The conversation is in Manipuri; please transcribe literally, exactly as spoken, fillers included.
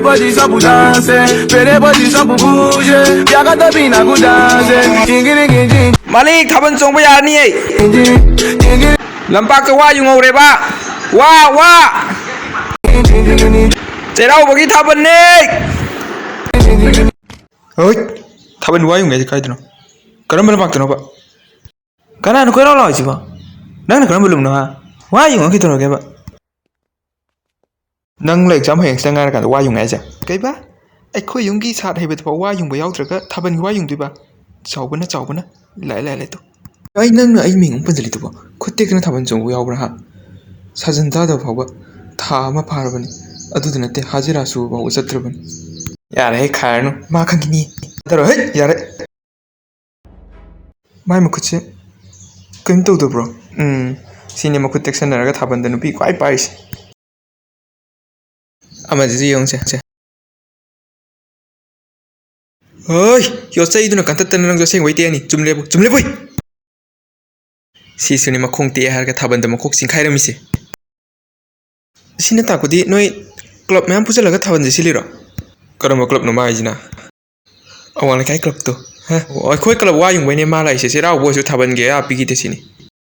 Pode só pro dança, pere pode só pro buje, piaga da bina com dança, tingiri tingiri, ꯃꯥꯂꯤꯛ, ꯊꯥꯕꯜ ꯆꯣꯡꯕ ꯌꯥꯔꯅꯤꯌꯦ꯫ Tingiri tingiri, ꯂꯝꯄꯥꯛꯇ ꯋꯥ ꯌꯨꯡꯍꯧꯔꯦꯕ꯫ ꯋꯥ, ꯋꯥ꯫ Tingiri tingiri, ꯆꯩꯔꯥꯎꯕꯒꯤ ꯊꯥꯕꯜꯅꯦ꯫ Tingiri tingiri꯫ ꯍꯣꯏ, ꯊꯥꯕꯜ ꯋꯥ ꯌꯨꯡꯉꯦ ꯍꯥꯏꯁꯦ ꯀꯥꯏꯗꯅꯣ? ꯀꯔꯝꯕ ꯂꯝꯄꯥꯛꯇꯅꯣꯕ? ꯀꯅꯥꯅꯣ ꯀꯣꯏꯔꯥꯎ ꯂꯥꯎꯔꯤꯁꯤꯕꯣ? ꯅꯪꯅ ꯀꯔꯝꯕ ꯂꯝꯅꯣ, ꯍꯥ? ꯋꯥ ꯌꯨꯡꯉ ꯀꯩꯗꯧꯔꯒꯦꯕ? ꯅꯪ ꯂꯣ exam ꯍꯌꯦꯡ ꯈꯤꯇꯪ ꯉꯥꯏꯔꯀꯥꯟꯗ ꯋꯥ ꯌꯨꯡꯉꯦ ꯍꯥꯏꯁꯦ? ꯀꯩꯕꯥ? ꯑꯩꯈꯣꯏ ꯌꯨꯝꯒꯤ ꯁꯥꯠ ꯍꯩꯕꯗꯐꯥꯎ ꯋꯥ ꯌꯨꯡꯕ ꯌꯥꯎꯗ꯭ꯔꯒ ꯊꯥꯕꯜꯒꯤ ꯋꯥ ꯌꯨꯡꯗꯣꯏꯕ? ꯆꯥꯎꯕꯅ, ꯆꯥꯎꯕꯅ꯫ ꯂꯥꯛꯑꯦ, ꯂꯥꯛꯑꯦ, ꯂꯥꯛꯑꯦ ꯇꯨ꯫ ꯑꯩ, ꯅꯪꯅ ꯑꯩ ꯃꯤꯡ ꯑꯃꯨꯛ ꯄꯟꯁꯤꯜꯂꯤꯗꯨꯕꯣ? ꯈꯨꯠ ꯇꯦꯛꯇꯅ ꯊꯥꯕꯜ ꯆꯣꯡꯕ ꯌꯥꯎꯕ꯭ꯔꯥ, ꯍꯥ? ꯁꯥꯖꯟ ꯆꯥꯗꯕ ꯐꯥꯎꯕ ꯊꯥ ꯑꯃ ꯐꯥꯔꯕꯅꯤ꯫ ꯑꯗꯨꯗ ꯅꯠꯇꯦ, ꯍꯥꯖꯤꯔꯥ ꯁꯨꯕ ꯐꯥꯎꯕ ꯆꯠꯇ꯭ꯔꯕꯅꯤ꯫ ꯌꯥꯔꯦꯍꯦ, ꯈꯥꯏꯔꯅꯨ꯫ ꯃꯥ ꯈꯪꯈꯤꯅꯤ꯫ ꯆꯠꯂꯣ, ꯍꯩꯠ, ꯌꯥꯔꯦ꯫ ꯃꯥꯏ ꯃꯈꯨꯠꯁꯦ ꯀꯔꯤꯝ ꯇꯧꯗꯕ꯭ꯔꯣ? ꯎꯝ, ꯁꯤꯅꯦ ꯃꯈꯨꯠ ꯇꯦꯛꯁꯟꯅꯔꯒ ꯊꯥꯕꯜꯗ ꯅꯨꯄꯤ ꯈ꯭ꯋꯥꯏ ꯄꯥꯏꯔꯤꯁꯦ꯫ ꯑꯃꯁꯤꯁꯨ ꯌꯦꯡꯉꯨꯁꯦ꯫ ꯍꯣꯏ, ꯌꯣꯠꯆꯩꯗꯨꯅ ꯀꯟꯊꯠꯇꯅ ꯅꯪꯁꯨ ꯑꯁꯦꯡꯕꯩ ꯇꯦꯛꯑꯅꯤ꯫ ꯆꯨꯝ ꯂꯦꯞꯄꯨ, ꯆꯨꯝ ꯂꯦꯞꯄꯨ! ꯁꯤꯁꯨꯅꯦ ꯃꯈꯣꯡ ꯇꯦꯛꯑꯦ ꯍꯥꯏꯔꯒ ꯊꯥꯕꯜꯗ ꯃꯈꯣꯛ ꯆꯤꯡꯈꯥꯏꯔꯝꯃꯤꯁꯦ꯫ ꯁꯤꯅ ꯇꯥꯛꯄꯗꯤ ꯅꯣꯏ ꯀ꯭ꯂꯕ ꯃꯌꯥꯝ ꯄꯨꯟꯁꯤꯜꯂꯒ ꯊꯥꯕꯜꯁꯦ ꯁꯤꯜꯂꯤꯔꯣ? ꯀꯔꯝꯕ ꯀ꯭ꯂꯕꯅꯣ ꯃꯥ ꯍꯥꯏꯁꯤꯅ? ꯑꯋꯥꯡ ꯂꯩꯀꯥꯏ ꯀ꯭ꯂꯕꯇꯣ꯫ ꯍꯥ? ꯑꯣ, ꯑꯩꯈꯣꯏ ꯀ꯭ꯂꯕ ꯋꯥ ꯌꯨꯡꯕꯩꯅꯦ ꯃꯥ ꯂꯥꯛꯏꯁꯦ꯫ ꯆꯩꯔꯥꯎꯕ ꯑꯣꯏꯔꯁꯨ ꯊꯥꯕꯜꯒꯤ ꯑꯌꯥ ꯄꯤꯈꯤꯗꯦ ꯁꯤꯅꯤ꯫